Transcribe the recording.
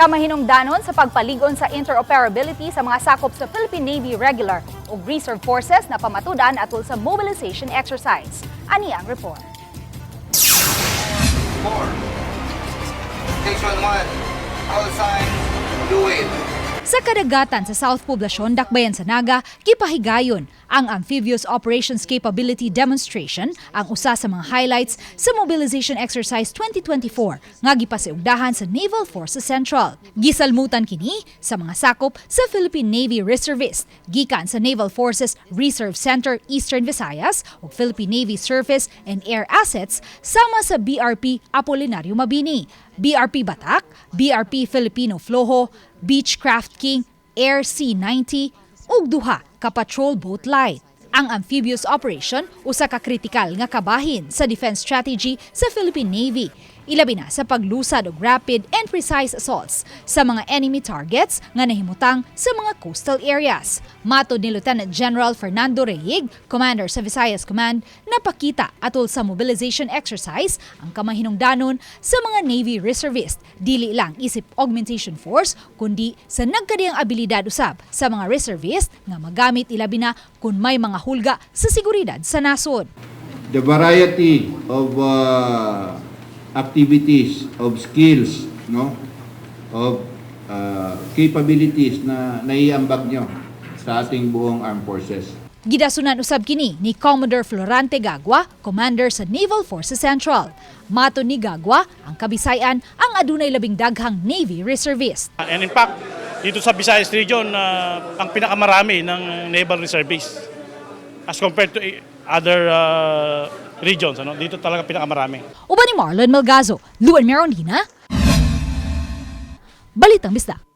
Kamahinungdanon sa pagpaligon sa interoperability sa mga sakop sa Philippine Navy Regular ug Reserve Forces na pamatudan atol sa mobilization exercise. Ani ang report. 4. Station 1. Call sign, Blue Whale. Sa kadagatan sa South Poblacion, Dakbayan sa Naga, gipahigayon ang Amphibious Operations Capability Demonstration, ang usa sa mga highlights sa Mobilization Exercise 2024 nga gipasiugdahan sa Naval Forces Central. Gisalmutan kini sa mga sakop sa Philippine Navy Reservist gikan sa Naval Forces Reserve Center Eastern Visayas ug Philippine Navy Surface and Air Assets sama sa BRP Apolinario Mabini, BRP Batac, BRP Filipino Floho, Beechcraft King Air C-90 ug duha ka patrol boat light. Ang amphibious operation usa ka kritikal nga kabahin sa defense strategy sa Philippine Navy. Ilabi na sa paglusad og rapid and precise assaults sa mga enemy targets nga nahimutang sa mga coastal areas. Matod ni Lieutenant General Fernando Reyig, commander sa Visayas Command, napakita atol sa mobilization exercise ang kamahinungdanon sa mga Navy reservist, dili lang isip augmentation force kundi sa nagkadiyang abilidad usab sa mga reservist nga magamit ilabi na kung may mga hulga sa seguridad sa nasod. The variety of activities, of skills, no, of capabilities na naiambag nyo sa ating buong armed forces. Gidasunan usab kini ni Commodore Florante Gagua, commander sa Naval Forces Central. Matod ni Gagua, ang Kabisayan ang adunay labing daghang Navy reservist. And in fact, dito sa Visayas region, ang pinakamarami ng naval reservists as compared to other regions. Ano? Dito talaga pinakamarami. Uban ni Marlon Melgazo, Luan Merondina, Balitang Bisdak.